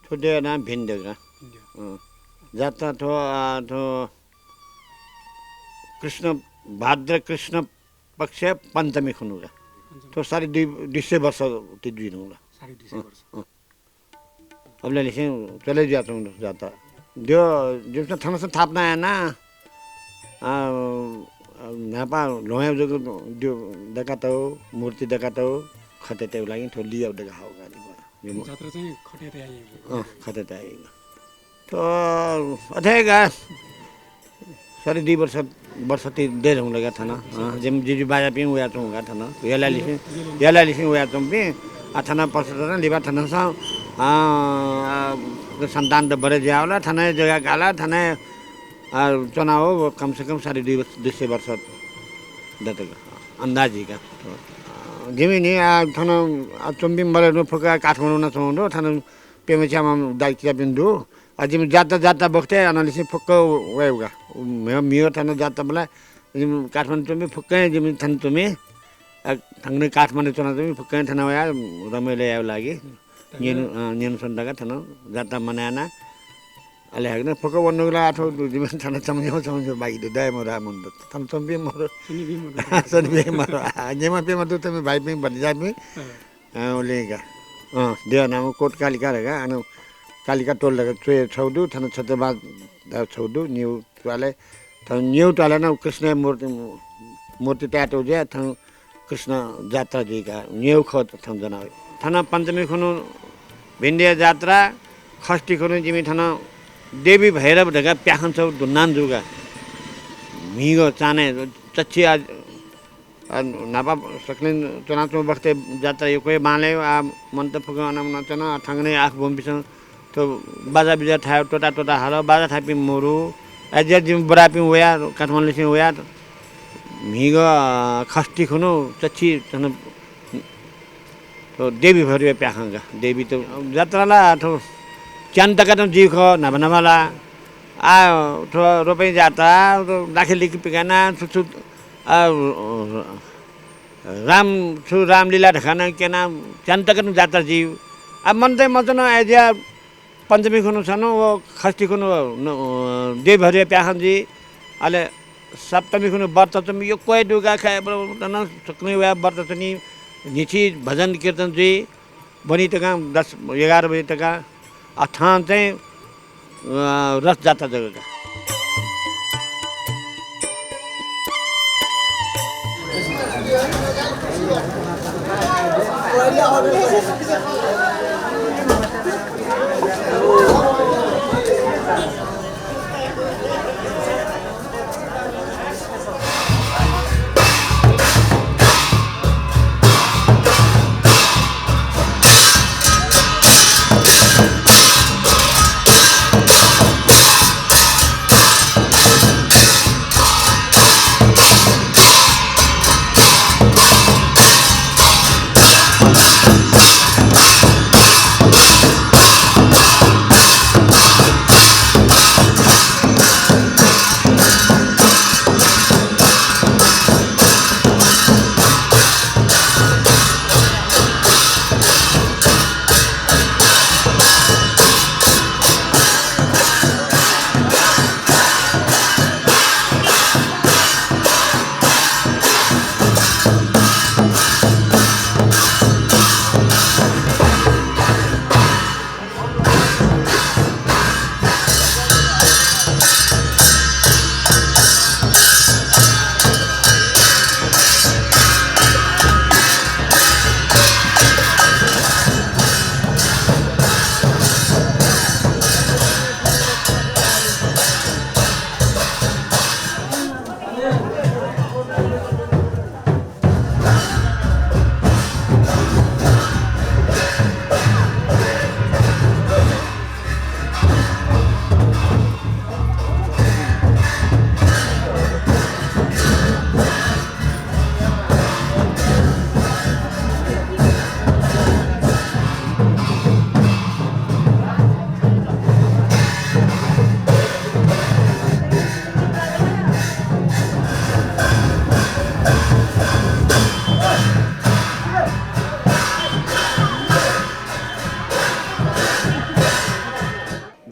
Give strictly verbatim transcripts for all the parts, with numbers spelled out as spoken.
थ्व देय् नां भिंद्यः का। भिंद्यः। अँ। जात्रा थ्व, आ, थ्व कृष्ण, भाद्र कृष्ण पक्ष पञ्चमी खुनु का। पञ्चमी। थ्व साढे दुई, दुई सय वर्ष ति जुइ धुंकल। साढे दुई सय अँ, वर्ष। अँ। अबलय् लिसें चले जुयाच्वंगु दु जात्रा। द्यः, जिमिसं थनसं थापना याना, आ, न्हापा ल्वहंया जक द्यः दय्कातःगु, मूर्ति दय्कातःगु, खतय् तयेगु लागि थ्व लियाव दय्का हःगु का। जात्रा चाहिँ खतय् तयाः। अँ, खतय् तयाः। थ्व अथे का। साढे दुई वर्ष, वर्ष ति दय् धुंकल का थन। अँ, जिमि जिजु बाज्यापिं वयाच्वंगु का थन। यलालिसें, यलालिसें वयाच्वंपिं। आ, थन पसुत लिपा थनसं, अँ, आ, सन्तान त बढे जुयावल, थन हे जग्गा काल, थन हे, आ, च्वनाव कम से कम साढे दुई वर्ष, दुई सय वर्ष दत का। अन्दाजी का। अँ, जिमि नि, आ, थन, आ, च्वंपिं मदय् धुं फुक्क काठमाडौं नं च्वंगु दु, थन प्यम्ह च्याम्ह दाइ किजापिं दु। आ, जिमि जात्रा, जात्रा बखतय् अनंलिसें फुक्क वयेगु का। म्हिगः, म्हिगः थन जात्रा बलय् जिमि काठमाडौं च्वंपिं फुक्कं जिमि थन च्वंपिं। आ, थन काठमाडौं च्वनाच्वंपिं फुक्कं थन वयाः रमाइलो यायेगु लागि न्यनु, अँ, न्यनु स्वन्हु तक थन जात्रा मनायेना। अले हाकनं फुक्क वनेगु ला आः थ्व जिमि थन छम्ह छम्ह छम्ह छम्ह बाकी दु, दये मरु, आ, मनूत। थन च्वंपिं मरु। स्वनिपिं मरु। स्वनिपिं मरु। आ, न्यम्ह प्यम्ह दु, थन भाइपिं भतिजापिं। अँ। अँ, उलिं का। अँ, देय् नाम कोटकालिका धकाः, अन कालिका टोल धकाः च्वय् छगू दु, थन छत्रबाज धकाः छगू दु, निगू त्वालय्। थन निगू त्वालय् नं कृष्णया मूर्ति, मूर्ति तयातःगु जुयाः थन कृष्ण जात्रा जुइ का, निगू खः थन जनावइ। थन पञ्चमी खुन्हु भिंद्यः जात्रा, षष्ठी खुन्हु जिमि थन देवी भैरव धकाः प्याखं छगू धुनां जू का। म्हिगः चान्हय् चच्छि आ, आ, न्हापा सकलें च्वनाच्वंगु बखतय् जात्रा यक्व हे बांलाइ, आ, मनूत फुक्कं अन मुनाच्वन, आ, थौंकन्हय् आख ब्वंपिन्सं थ्व बाजा बिजा थाय् त्वःता त्वःता हल, बाजा थाइपिं मरु, आ, अय्‌जुयाः जिमि बुरापिं वयाः, काठमाडौंलिसें वयाः, म्हिगः, आ, षष्ठी खुन्हु चच्छि थन थ्व देवी भैरवया प्याखं का। देवी त जात्रा ला थ्व च्यान्हु तक नं जुइ खः, न्हापा न्हापा ला। आ, थ्व रोपैं जात्रा, थ्व लाखे लिखे पिकाना, छु छु, आ, राम, छु रामलीला धकाः नं क्यना, च्यान्हु तक नं जात्रा जुइ। आ, मनूतय् मच्वन, अय्‌जुयाः पञ्चमी खुन्हु छन्हु व षष्ठी खुन्हु व न-, अ, देवी भैरवया प्याखं जुइ। अले सप्तमी खुन्हु व्रत च्वंपिं यक्व हे दु का, खय्, ब्र-, नं सकलें वयाः व्रत च्वनी, न्हिथि भजन कीर्तन जुइ, ब्वनी तकं दस एघार बजे तक। अथं चाहिँ, अ, रथजात्रा जक का।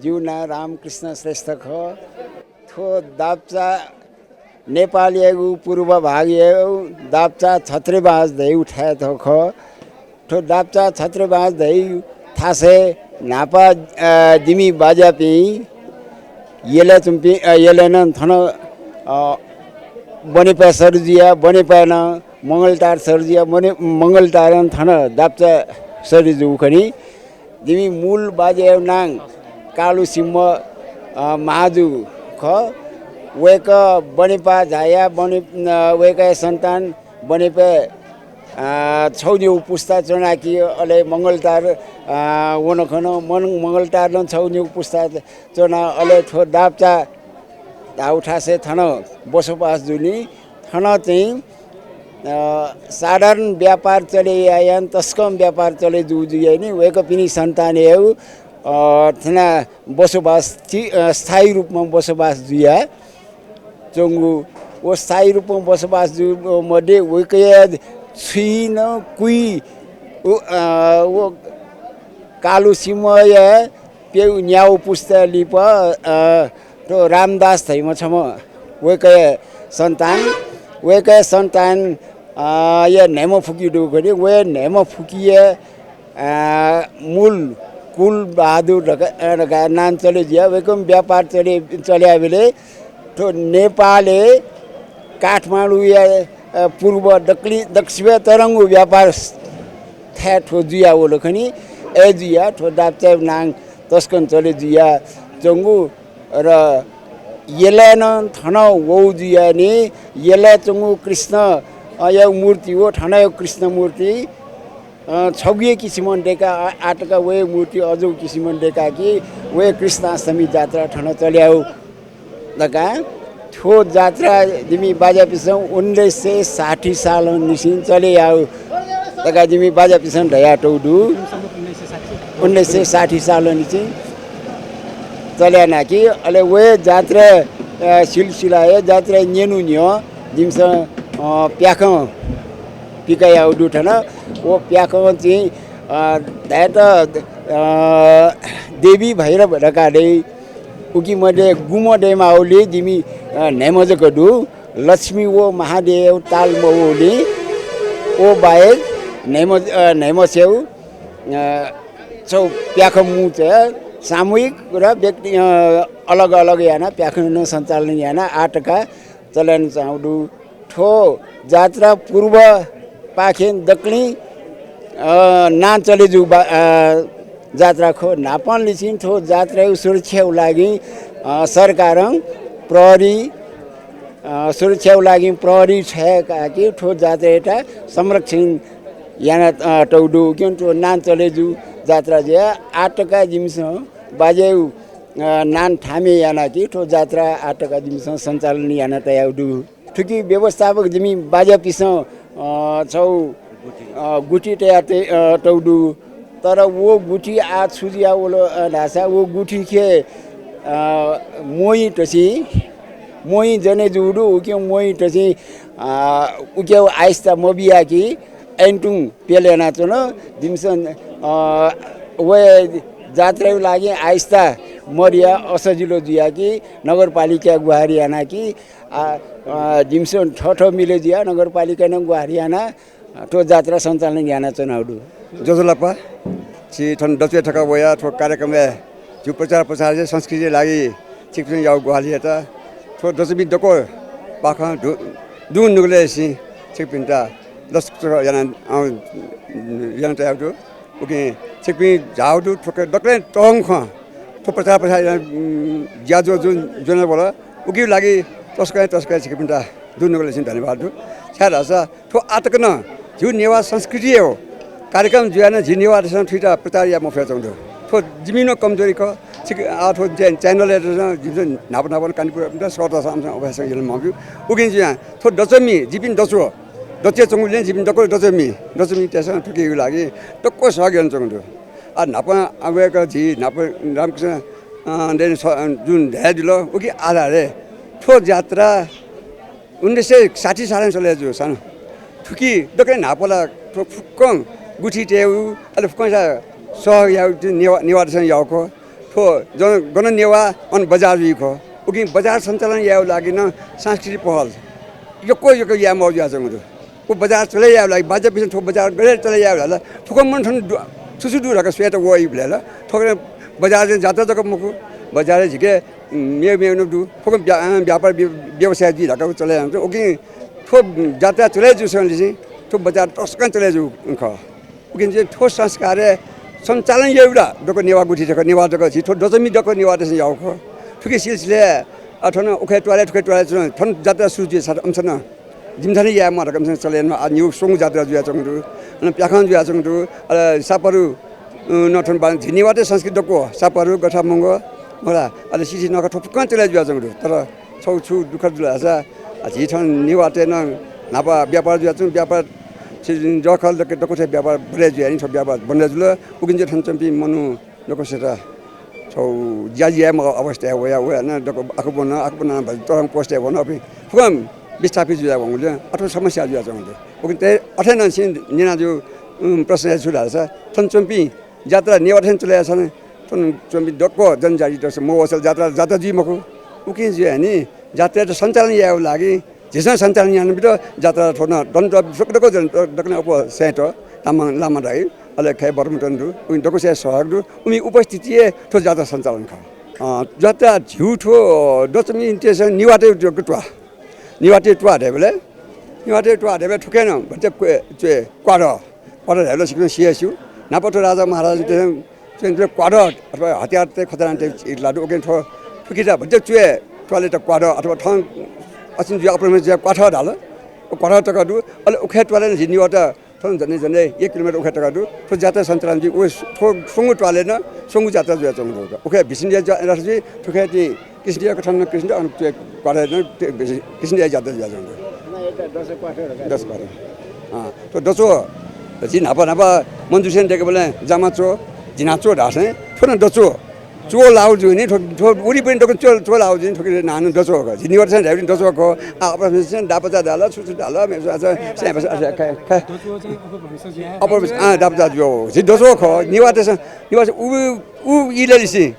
जिगु नां रामकृष्ण श्रेष्ठ खः। थ्व दाप्चा नेपालयागु पूर्व भागया दाप्चा छत्रेबाज धयागु थाय् थ्व खः। थ्व दाप्चा छत्रेबाज धयागु थासय् न्हापा, अ, जिमि बाज्यापिं यलय् च्वंपिं, अ, यलय् नं थन, अ, बनेपाय् सरे जुया, बनेपाय् नं मंगलतार सरे जुया, बने-, मंगलतारं थन दाप्चा सरे जूगु खनी। जिमि मूल बाज्याया नां कालु सिंह, अ, महाजु खः। वय्‌कः बनेपाः झाया, बने-, अ, वय्‌कःया सन्तान बनेपाय्, अ, छगू निगू पुस्ता च्वनाकी, अले मंगलतार, अ, वन खन। मन-, मंगलतार नं छगू निगू पुस्ता च्वना, अले थ्व दाप्चा धाःगु थासय् थन बसोबास जूनि। थन चाहिँ, अ, साधारण व्यापार चले यायां तसकं व्यापार चले जू जुयानि वय्‌कःपिनि सन्तानयागु, अ, थन बसोबास चि-, अ, स्थायी रूपमा बसोबास जुया च्वंगु। व स्थायी रूपमा बसोबास जू मध्ये वय्‌कःया छुइ नं कुइ, व, अ, व कालु सिंहया प्यउ न्याउ पुस्ता लिपा, अ, थ्व रामदास धइम्ह छम्ह वय्‌कःया सन्तान, वय्‌कःया सन्तान, अ, या न्हय्‌म्ह फुकि दु खनी। वया न्हय्‌म्ह फुकिया, अ, मूल कुल बहादुर धका-, अ, धकाः नां चले जुया। वय्‌कः व्यापार चले, चले याबेले थ्व नेपालय् काठमाडौँया, अ, पूर्व दक्लि-, दक्षिणय् तरंगु व्यापार थाय् थ्व जुया वल खनी। अय् जुया थ्व दाप्चाया नां तसकं चले जुया च्वंगु। र यलय् नं थन वउ जुया नि, यलय् च्वंगु कृष्ण, अ, या मूर्ति व थनया कृष्ण मूर्ति, अ, छगू हे किसिमं दय्‌का, आ, आः तक वया मूर्ति अजू किसिमं दय्‌का कि वया कृष्णाष्टमी जात्रा थन चले याउ धकाः थ्व जात्रा जिमि बाज्यापिसं उन्नाइस सय साठी सालंनिसें चले याउ धकाः जिमि बाज्यापिसं धयातउ दु। उन्नाइस सय साठी सालंनिसें चले याना कि अले वया जात्रा, अ, सिलसिला हे जात्रा न्यनु न्ह्यः जिमिसं, अ, प्याखं पिकयाउ दु थन। व प्याखं चाहिँ, अ, धायेत, अ, देवी भैरव धकाः दइ। उकी मध्ये गुम्ह दयेमाउलि जिमि, अ, न्हय्‌म्ह जक दु। लक्ष्मी व महादेव ताल मवउलि व बाहेक न्हय्‌म्ह, अ, न्हय्‌म्ह छेउ, अ, छौ प्याखं मू चाहिँ सामूहिक र व्यक्ति, अ, अलग अलग याना प्याखं नं सञ्चालन याना आः तक चलन चाउ दु। थ्व जात्रा पूर्वपाखें दकलि, अ, नां चले जू बा-, अ, जात्रा खः। न्हापांनिसें थ्व जात्राया सुरक्षाया लागि, अ, सरकारं प्रहरी, अ, सुरक्षाया लागि प्रहरी छ्वय्‌काः कि थ्व जात्रायात संरक्षण याना, अ, तउ दु। क्यं थ्व नां चले जू जात्रा जुया आः तक जिमिसं बाज्यायु, अ, नां थामय् याना कि थ्व जात्रा आः तक जिमिसं सञ्चालन याना तयाउ दु। थुकी व्यवस्थापक जिमि बाज्यापिसं, अ, छौ, अ, गुठी तया ते-, अ, तउ दु। तर व गुठी आः छु जुया वल, अ, धाःसा व गुठी खे, अ, मोहि तसि, मोहि जने जू दु, उके मोहि तसि, अ, उके आइस्ता मबिया कि अय्‌नं तुं प्यल यानाच्वन। जिमिसं, अ, व जात्राया लागि आइस्ता मदिया असजिलो जुया कि नगरपालिका गुहारि याना कि आ, अ, जिमिसं थःथः मिले जुया नगरपालिकां नं गुहारि याना, अ, थ्व जात्रा सञ्चालन यानाच्वनागु दु। ज्वजलपा, छि थन दच्वय् थकाः वयाः थ्व कार्यक्रमय् झीगु प्रचार प्रसारया संस्कृतिया लागि छिकपिन्सं याउ ग्वाहालियात थ्व दच्वमि दक्वपाखं दु-, दुनुगलय्‌सिं छिकपिन्त लसकुस याना, अ, याना तयागु दु। उकिं छिकपिं झाःगु दु, थुकी दकलय् तःधंगु खँ। थ्व प्रचार प्रसार याना, उम्, ज्याझ्वः जुन, ज्वना वल। उकिया लागि तसकं, तसकं छिकपिन्त दुनुगलय्‌सिं धन्यवाद दु। छाय्‌धाःसा थ्व आः तक नं झीगु नेवाः संस्कृतिया कार्यक्रम जुयाः नं झी नेवाःतय्‌सं थुइत प्रचार याये मफयाच्वंगु दु। थ्व जिमि नं कमजोरी खः। छिक-, आः थ्व च्या-, च्यानलयातय्‌सं जिमिसं न्हापा न्हापा कानीपुर सःतःसां अभ्यास याना माःगु। उकिं जुयाः थ्व दच्वमि, जिपिं दच्व दच्वय् च्वंगुलिं जिपिं दक्व दच्वमिं, दच्वमितय्‌सं थुकिया लागि दक्व सहयोग यानाच्वंगु दु। आः न्हापा वय्‌कः झी न्हापा रामकृष्ण, अ, दाइनं स-, अ, जुन धयादिल, उकिया आधारय् थ्व जात्रा उन्नाइस सय साठी सालय् चले जू सानो। थुकी दकलय् न्हापा ला थ्व फुक्कं गुठी तयेगु, अले फुक्कं सा सहयोग यायेगु नेवा-, नेवाःतय्‌सं याःगु खः। थ्व जन गन नेवाः अन बजार जुइ खः। उकिं बजार सञ्चालन यायेगु लागि नं सांस्कृतिक पहल यक्व यक्व याये माःगु जुयाच्वंगु दु। व बजार चले यायेगु लागि बाज्यापिन्सं थ्व बजार गथे चले यायेगु धाःसा थुकथं मनू थन दु, छु छु दु धकाः स्वयेत वइबलय् ला थ्व बजार चाहिँ जात्रा जक मखु, बजारय् झीके मेगु मेगु नं दु, थुकथं व्या-, अ, व्यापार व्य-, व्यवसाय जुइ धकाः चले यानाच्वं। उकिं थ्व जात्रा चले जूसांनिसें थ्व बजार तसकं चले जूगु खः। उकिं चाहिँ थ्व संस्कारय् सञ्चालन यायेगु ला दक्व नेवाः गुथि जक, नेवाः जक, झी थ्व दचमि दक्व नेवाःतय्सं याःगु खः। थुकी सिलसिलाय्, अ, थन उखे त्वालय्, थुखे त्वालय् च्वं, थन जात्रा सुरु जुइ साथ अम्सन जिमिथाय् याये म्वाः धकाः अम्सन चले यानाः आः निगू स्वंगू जात्रा जुयाच्वंगु दु। अन प्याखं जुयाच्वंगु दु। अले सापारु, अ, नं थन बां झी नेवाःतय् संस्कृति दक्व सापारु, गथा, मंगः, मला, अले सिथि नखः थ्व फुक्कं चले जुयाच्वंगु दु। तर छगू छु दुःख जुल धाःसा, आ, झी थन नेवाःतय् नं न्हापा व्यापार जुयाच्वंगु, व्यापार छि जःखः दक्व, दक्वथय् व्यापार बढे जुयाः नि थ्व व्यापार बन्द जुल। उकिं चाहिँ थन च्वंपिं मनू दक्वसित छगू ज्या याये मखु अवस्थाय् वया, वया नं दक्व आखुबन, आखुबन तःधंगु पोस्टय् वन, अपिं फुक्कं विस्थापित जुया वंगु जुल, अथवा समस्या जुयाच्वंगु दु। उकिं तय् अथे नं छिं न्यना जूगु, उम्, प्रश्न छु धाःसा, थन च्वंपिं जात्रा नेवाःतय्सं चले याःसां थन च्वंपिं दक्व जनजाति दक्वसित मवःसां जात्रा, जात्रा जुइ मखु। उकिं जुयाः नि जात्रायात सञ्चालन यायेगु लागि झीसं सञ्चालन यानाबित जात्रा थ्व नं दन्त दक्व जन दक्व नं अप्वः सय्त तामाङ लामा दाइ, अले खय् बर्मचन्द्र दु, उमि दक्वसिया सहयोग दु, उमि उपस्थितिइ थ्व जात्रा सञ्चालन खः। अ, जात्रा झीगु थ्व दचमितय्सं नेवाःतय् जक त्वाः। नेवाःतय् त्वाः धायेबलय्, नेवाःतय् त्वाः धायेबलय् थुखे नं भचा क्व-, च्वय् क्वादः। क्वादः धायेबलय् छिकपिन्सं स्यू। न्हापा थ्व राजा महाराजातय्सं च्वय् क्वादः अथवा हतियारतय् खतनातय् ला दु। उकिं थ्व थुकिचा भचा च्वय् त्वालय्त क्वादः अथवा थन असिन जुया अपरमेश्वर जुया क्वाथः धाल। क्वाथः तक दु। अले उखे त्वालय् नं झी नेवाःत थन झन्डै झन्डै एक किलोमिटर उखे तक दु। थ्व जात्रा सञ्चालन जुइ। व थ्व स्वंगू त्वालय् नं स्वंगू जात्रा जुयाच्वंगु दु। उखे भिसिन्डिया जा-, जात्रा जुइ, थुखे ति कृष्णया कथं नं कृष्ण अन त्वय् क्वाथः नं त्वय् भिसि-, कृष्णया जात्रा जुयाच्वंगु दु। दस क्वाथः। अँ, थ्व दच्वः झी न्हापा न्हापा मन्जुसेन दय्केबलय् जामा च्वः, झिना च्वः धाःसां थ्व नं दच्वः। च्वः लाःगु जुइ नि, थ्व, थ्व वरिपरिं दक्व च्वः, च्वः लाःगु जुइ नि, थ्वके नां नं दच्वः खः। झी नेवाःतय्सं धाइपिं दच्वः खः। आ, अपरमेश्वरं दापचा धाल, छु छु धाल, मेसु आचा, स्यां बस, आचा, खा, खा। अपरमेश्वर, अँ, दापचा जुयाः हो। झी दच्वः खः। नेवाःतय्सं, नेवाःतय्सं उ, उ इलय्लिसें।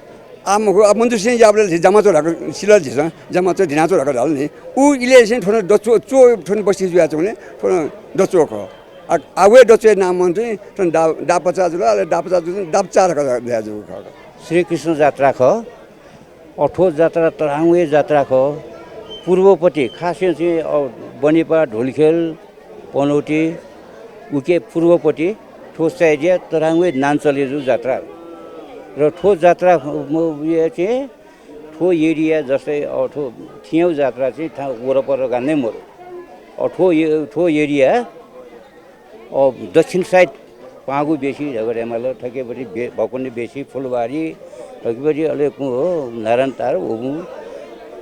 आ मखु, आ मन्जुसेन याःबलय् झी जामा च्वः धाक सिल झीसं, जामा च्वः, झिना च्वः धाक धाल नि। उ इलय्लिसें थ्व नं दच्वः, च्वः थ्व नं बस्ती जुयाच्वंगुलिं थ्व नं दच्वः खः। आ, आ व हे दच्वःया नां मन्जुसेन थ्व नं दा-, दापचा जुल, अले दापचा जुल, दापचा धाक धया जूगु खः। श्रीकृष्ण जात्रा खः। अ, थ्व जात्रा तःधंगु हे जात्रा खः। पूर्वपट्टि खासय् चाहिँ, अ, बनेपा, धुलिखेल, पनौती, उके पूर्वपट्टि थ्व साइडया तःधंगु हे नां चले जूगु जात्रा। र थ्व जात्रा, म, या चाहिँ थ्व area जस्तै, अ, थ्व थिंयागु जात्रा चाहिँ थां वरपर गान्धै मरु। अ, थ्व ए-, थ्व area अ, दक्षिण side पाँगु बेसी धकाः धायेमाल, थकेपट्टि बे-, भकुण्ड बेसी, फुलबारी, थकेपट्टि अले कु हो, नारायणटार, ओबु,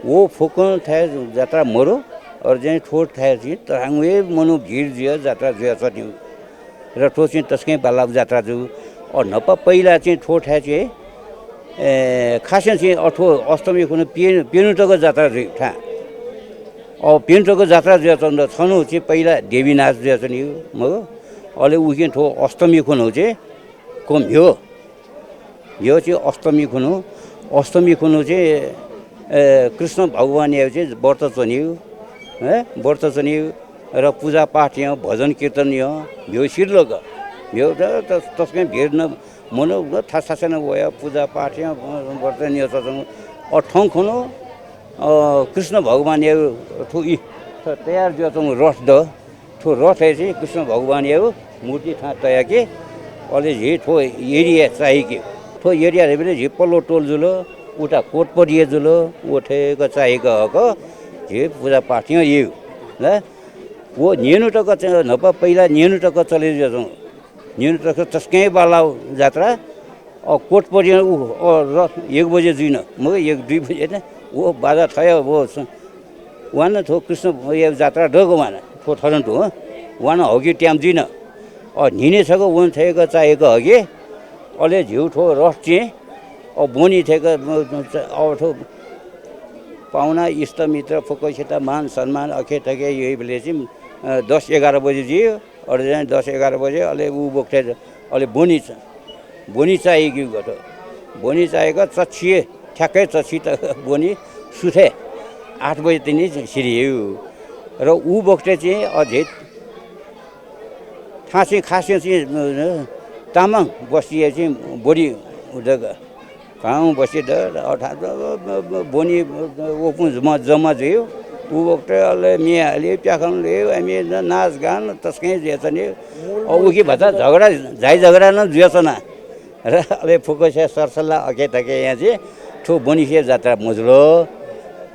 व फुक्कं थाय् जात्रा मरु, अले चाहिँ थ्व थाय् चाहिँ तःधंगु हे मनू भिड जुयाः जात्रा जुयाच्वनीगु। र थ्व चाहिँ तसकं बांलाःगु जात्रा जू। अ, न्हापा पहिला चाहिँ थ्व थाय् चाहिँ ए, खासय् चाहिँ अ थ्व अष्टमी खुन्हु प्यन्हु, प्यन्हु तक जात्रा जुइ थाय्। अ, प्यन्हु तक जात्रा जुयाच्वंगु दु। छन्हु चाहिँ पहिला देवीनाच जुयाच्वनीगु, मखु? अले उकिं थ्व अष्टमी खुन्हु चाहिँ कम, म्ह्यः, म्ह्यः चाहिँ अष्टमी खुन्हु, अष्टमी खुन्हु चाहिँ, ए, कृष्ण भगवानया चाहिँ व्रत च्वनीगु, हे, व्रत च्वनीगु र पूजापाठ यानाः भजन कीर्तन यानाः म्ह्यः सिधलक, म्ह्यः त, त, तसकं भिड न, मनू व थासथासय् नं वयाः पूजापाठ यानाः व्रत न्यंचाच्वंगु। अ, थौं खुन्हु, अ, कृष्ण भगवानया थ्व ई तयार जुयाच्वंगु रथ द। थ्व रथय् चाहिँ कृष्ण भगवानया मूर्ति थाहां तयाके, अले झी थ्व area चाहिके। थ्व area धइबलय् झी पल्लो टोल जुल, उता कोटपट्टि जुल, व थेक चाहिक हक झी पूजापाठ यानाः याइगु। ल, व न्यन्हु तक चाहिँ न्हापा पहिला न्यन्हु तक चले जुयाच्वंगु। न्यन्हु तक तसकं बांलाःगु जात्रा। अ, कोटपट्टि उ, अ, रथ एक बजे जुइन, मखु, एक दुई बजे न, व बाजा थया, व स-, वान थ्व कृष्णया जात्रा दःगु वान, थ्व थरं तुं, वान हकि time जुइन। अ, न्हिनय् छक वन थय्क चाहिक हकि, अले झीगु थ्व रथ चाहिँ, अ, ब्वने थय्क, अ, अ, थ्व पाहुना, इष्टमित्र फुक्कसित मान सम्मान अखे थखे याइबलय् चाहिँ, अ, दस एघार बजे जुइ। अले चाहिँ दस एघार बजे अले उ बोक्थे अले ब्वने च-, ब्वने चाहिक गत। ब्वनि चायेक चच्छि, ठ्याक्कै चच्छि त ब्वनि सुथय् आठ बजे तिनि सिधि। र उ बखतय् चाहिँ अझै थासि खासि चाहिँ, अ, तामाङ बस्तीया चाहिँ ब्वनि उदक। गाउँ बस्ती द, अ, था, ब, ब, ब, ब्वनि, अ, वपुं जम्मा, जम्मा जुइ। उ बखतय् अले म्ये हाली, प्याखं ले, अ, म्ये न, नाच गान तसकं जुयाच्वनी। अ, उकी भचा झगडा, झाइ झगडा नं जुयाच्वना। र अले फुक्कसिया सरसल्लाह अके तके यां चाहिँ थ्व ब्वनिसे जात्रा मजुल।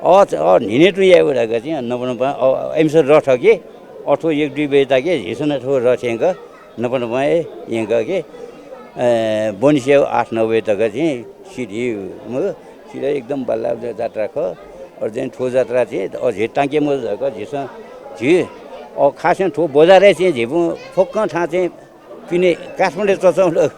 अ, अ, न्हिने तुं यायेगु धकाः चाहिँ नपनपं, अ, इमिसं रथ कि, अ, थ्व एक दुई बजे तक झीसं नं थ्व रथ यंक नपनपं हे यंक कि, अ, ब्वनिसे आठ नौ बजे तक चाहिँ सिधि, मखु, सिधि एकदम बल्लाः जात्रा खः। अले चाहिँ थ्व जात्रा चाहिँ अझै तांके मजू धकाः झीसं झी, अ, खासं थ्व बजारय् चाहिँ झीपिं फुक्कं थां चाहिँ पिने काठमाडौँ चचौल।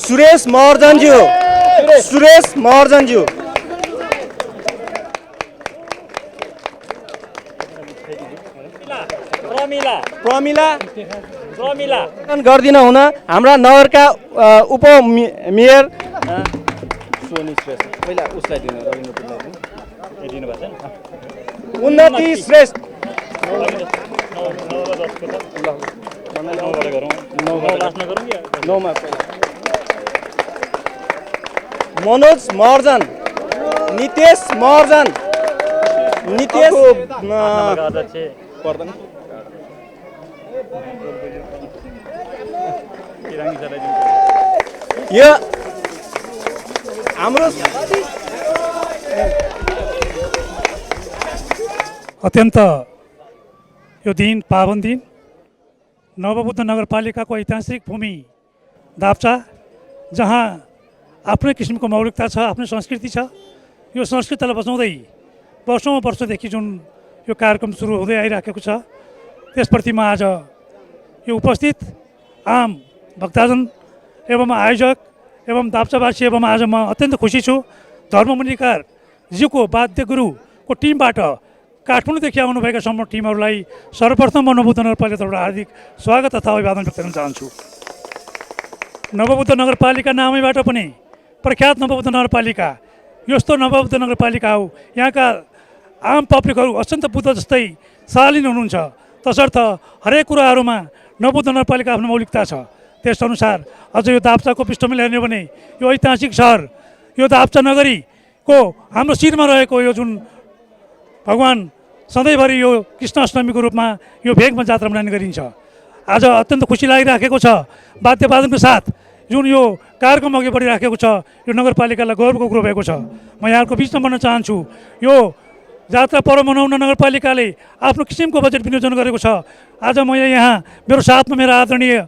सुरेश महर्जनज्यू, सुरेश महर्जनज्यू। प्रमिला। प्रमिला। प्रमिला। गर्दिन हुन हाम्रा नगरका, अ, उपमे-, मेयर, अ, सोनी श्रेष्ठ। पहिला उसलाई दिनु, रविन्द्र पुनलाई दिनु। ए, दिनुभएको छ नि? उन्नति श्रेष्ठ। नौ, नौ र दसको छ। ल। नौबाट गरौँ। नौबाट नौ last मा गरौँ या? नौमा पहिला। मनोज महर्जन, नितेश महर्जन, नितेश, अर्को, अ, आठ नम्बरका अध्यक्ष। पर्दैन। यो हाम्रो अत्यन्त यो दिन, पावन दिन, नवबुद्ध नगरपालिकाको ऐतिहासिक भूमि दाप्चा, जहाँ आफ्नै किसिमको मौलिकता छ, आफ्नै संस्कृति छ। यो संस्कृतिलाई बचाउँदै वर्षौँ वर्षदेखि जुन यो कार्यक्रम सुरु हुँदै आइराखेको छ, त्यसप्रति म आज यो उपस्थित आम भक्तजन एवं आयोजक एवं दाप्चावासी एवं आज म अत्यन्त खुसी छु। धर्ममुनिकारजीको वाद्य गुरुको टिमबाट काठमाडौँदेखि आउनुभएका सम्पूर्ण टिमहरूलाई सर्वप्रथम म नवबुद्ध नगरपालिका तर्फबाट हार्दिक स्वागत तथा अभिवादन व्यक्त गर्न चाहन्छु। नवबुद्ध नगरपालिका नामैबाट पनि प्रख्यात नवबुद्ध नगरपालिका, यस्तो नवबुद्ध नगरपालिका हो। यहाँका आम पब्लिकहरू अत्यन्त बुद्ध जस्तै शालीन हुनुहुन्छ। तसर्थ हरेक कुराहरूमा नवबुद्ध नगरपालिका आफ्नो मौलिकता छ। त्यस अनुसार अझ यो दाप्चाको पृष्ठभूमिलाई हेर्ने हो भने यो ऐतिहासिक सहर, यो दाप्चा नगरीको हाम्रो शिरमा रहेको यो जुन भगवान सधैँभरि यो कृष्ण अष्टमीको रूपमा यो भेगमा जात्रा मनाउने गरिन्छ। आज अत्यन्त खुसी लागिराखेको छ। वाद्यवादनको साथ जुन यो कार्यक्रम अघि बढिराखेको छ, यो नगरपालिकालाई गौरवको कुरो भएको छ। म यहाँहरूको बिचमा भन्न चाहन्छु, यो जात्रा पर्व मनाउन नगरपालिकाले आफ्नो किसिमको बजेट विनियोजन गरेको छ। आज मैले यहाँ मेरो साथमा मेरा आदरणीय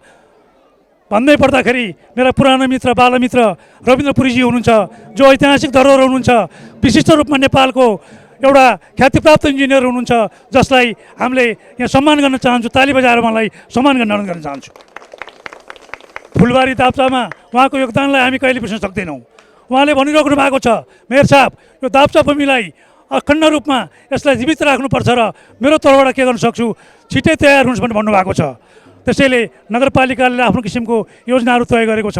भन्दै पर्दाखेरि मेरा पुरानो मित्र, बालमित्र रविन्द्र पुरीजी हुनुहुन्छ, जो ऐतिहासिक धरोहर हुनुहुन्छ, विशिष्ट रूपमा नेपालको एउटा ख्यातिप्राप्त इन्जिनियर हुनुहुन्छ, जसलाई हामीले यहाँ सम्मान गर्न चाहन्छु, ताली बजाएर उहाँलाई सम्मान गर्न, अनुरोध गर्न चाहन्छु। फुलबारी दाप्चामा उहाँको योगदानलाई हामी कहिले बिर्सन सक्दैनौँ। उहाँले भनिराख्नु भएको छ, "मेयर साहब, यो दाप्चा भूमिलाई अखण्ड रूपमा यसलाई जीवित राख्नुपर्छ र मेरो तर्फबाट के गर्न सक्छु, छिट्टै तयार हुनुहोस्" भनेर भन्नुभएको छ। त्यसैले नगरपालिकाले आफ्नो किसिमको योजनाहरू तय गरेको छ।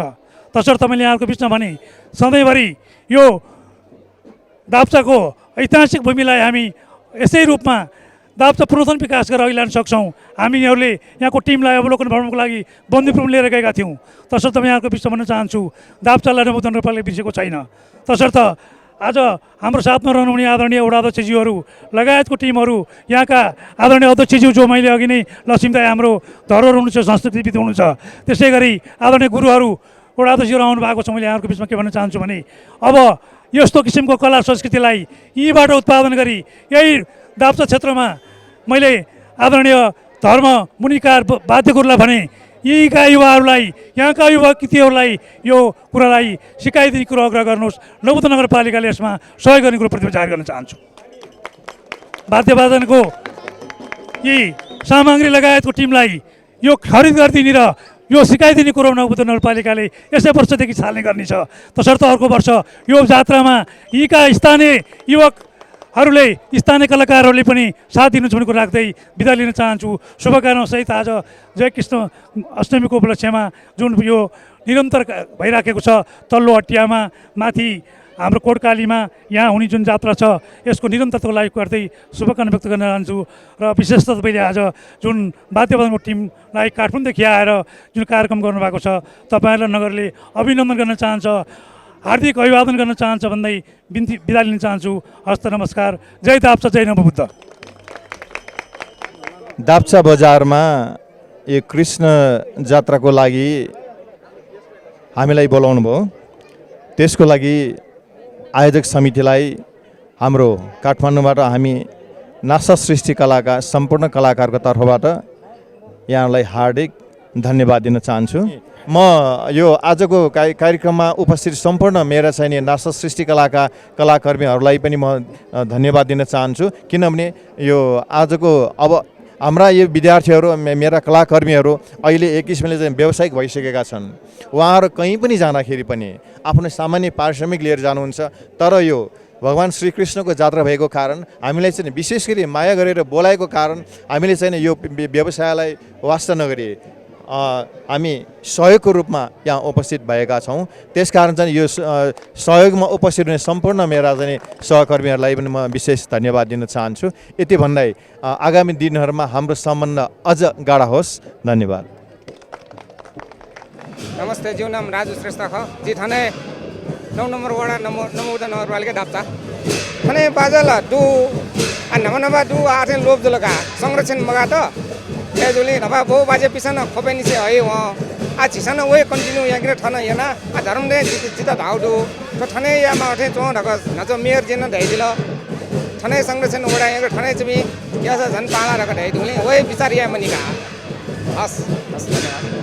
तसर्थ मैले यहाँहरूको बिचमा भने, सधैँभरि यो दाप्चाको ऐतिहासिक भूमिलाई हामी यसै रूपमा दाप्चा पुनर्जन्म विकास गरेर अघि लान सक्छौँ। हामी यहाँहरूले यहाँको टिमलाई अवलोकन भ्रमणको लागि बन्दीपुरमा लिएर गएका थियौँ। तसर्थ म यहाँको बिचमा भन्न चाहन्छु, दाप्चालाई नवबुद्ध नगरपालिकाले बिर्सेको छैन। तसर्थ आज हाम्रो साथमा रहनुहुने आदरणीय वडा अध्यक्षज्यूहरू लगायतको टिमहरू, यहाँका आदरणीय अध्यक्षज्यू, जो मैले अघि नै लक्ष्मी दाइ हाम्रो धरोहर हुनुहुन्छ, संस्कृतिविद् हुनुहुन्छ, त्यसै गरी आदरणीय गुरुहरू, वडा अध्यक्षज्यूहरू आउनु भएको छ। मैले यहाँहरूको बिचमा के भन्न चाहन्छु भने, अब यस्तो किसिमको कला संस्कृतिलाई यहीँबाट उत्पादन गरी यही दाप्चा क्षेत्रमा मैले आदरणीय धर्म मुनिकार ब-, वाद्य गुरुलाई भने, यहीँका युवाहरूलाई, यहाँका युवा कृतिहरूलाई यो कुरालाई सिकाइदिने कुरो आग्रह गर्नुहोस्। नवबुद्ध नगरपालिकाले यसमा सहयोग गर्ने कुरो प्रतिबद्ध जाहेर गर्न चाहन्छु। वाद्यवादनको यी सामग्री लगायतको टिमलाई यो खरिद गरिदिने र यो सिकाइदिने कुरो नवबुद्ध नगरपालिकाले यसै वर्षदेखि छान्ने गर्नेछ। तसर्थ अर्को वर्ष यो जात्रामा यीका स्थानीय युवकहरूले, स्थानीय कलाकारहरूले पनि साथ दिनुहुन्छ भन्ने कुरा राख्दै बिदा लिन चाहन्छु। शुभकामना सहित आज जय कृष्ण अष्टमीको उपलक्ष्यमा जुन यो निरन्तर का-, भइराखेको छ तल्लो अटियामा, माथि हाम्रो कोटकालीमा यहाँ हुने जुन जात्रा छ, यसको निरन्तरताको लागि गर्दै शुभकामना व्यक्त गर्न चाहन्छु। र विशेषतः तपाईँले आज जुन वाद्यवादनको टिमलाई काठमाडौँदेखि आएर जुन कार्यक्रम गर्नुभएको छ, तपाईँहरूलाई नगरले अभिनन्दन गर्न चाहन्छ, हार्दिक अभिवादन गर्न चाहन्छ भन्दै बिन्ती, बिदा लिन चाहन्छु। हस्त नमस्कार। जय दाप्चा, जय नवबुद्ध। दाप्चा बजारमा यो कृष्ण जात्राको लागि हामीलाई बोलाउनुभयो, त्यसको लागि आयोजक समितिलाई हाम्रो काठमाडौँबाट हामी नासा सृष्टि कलाका सम्पूर्ण कलाकारको तर्फबाट यहाँलाई हार्दिक धन्यवाद दिन चाहन्छु। म यो आजको कार्य-, कार्यक्रममा उपस्थित सम्पूर्ण मेरा चाहिँ नि नासा सृष्टि कलाका कलाकर्मीहरूलाई पनि म, अ, धन्यवाद दिन चाहन्छु, किनभने यो आजको अब हाम्रा यो विद्यार्थीहरू, मे-, मेरा कलाकर्मीहरू अहिले एक किसिमले चाहिँ व्यावसायिक भइसकेका छन्। उहाँहरू कहीँ पनि जाँदाखेरि पनि आफ्नो सामान्य पारिश्रमिक लिएर जानुहुन्छ, तर यो भगवान श्रीकृष्णको जात्रा भएको कारण, हामीलाई चाहिँ विशेष गरी माया गरेर बोलाएको कारण हामीले चाहिँ यो व्य-, व्यवसायलाई वास्ता नगरी, अ, हामी सहयोगको रूपमा यहाँ उपस्थित भएका छौँ। त्यसकारण चाहिँ यो स-, अ, सहयोगमा उपस्थित हुने सम्पूर्ण मेरा चाहिँ सहकर्मीहरूलाई पनि म विशेष धन्यवाद दिन चाहन्छु। यति भन्दै, अ, आगामी दिनहरूमा हाम्रो सम्बन्ध अझ गाढा होस्। धन्यवाद। नमस्ते, जिगु नाम राजु श्रेष्ठ खः। जि थन नौ नम्बर वडा नम्बर, नवबुद्ध नगरपालिका दाप्चा। थन बाजल दु, आ, न्हापा न्हापा दु, आ, थें लोप जुल का, संरक्षण मगात। ए जुलि न्हापा बौ बाज्यापिसं नं ख्वपय् निसें हये वं। आ, झीसं नं व हे continue याकेर थन याना। आ, धर्म दे जित, जित धाउ दु। थ्व थन हे यायेमाः थें च्वं धकाः न्हाचः मेयरजिं नं धयादिल। थन हे संरक्षण वडा याकेर थन हे छिपिं याःसा झन बांला धकाः धयादीगुलिं व हे बिचाः याये मनि का। हस्, हस्, धन्यवाद।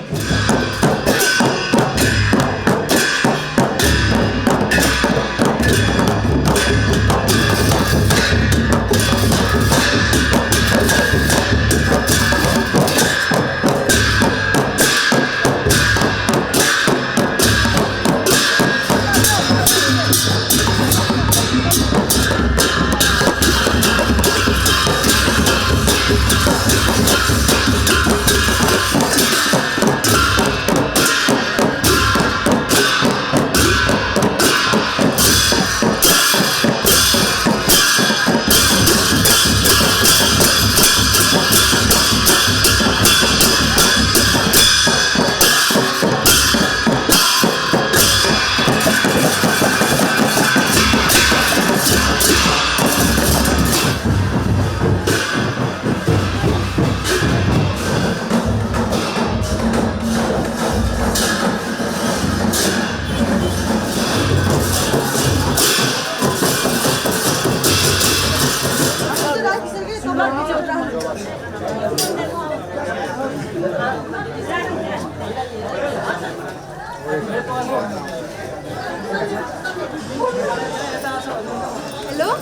हेलो।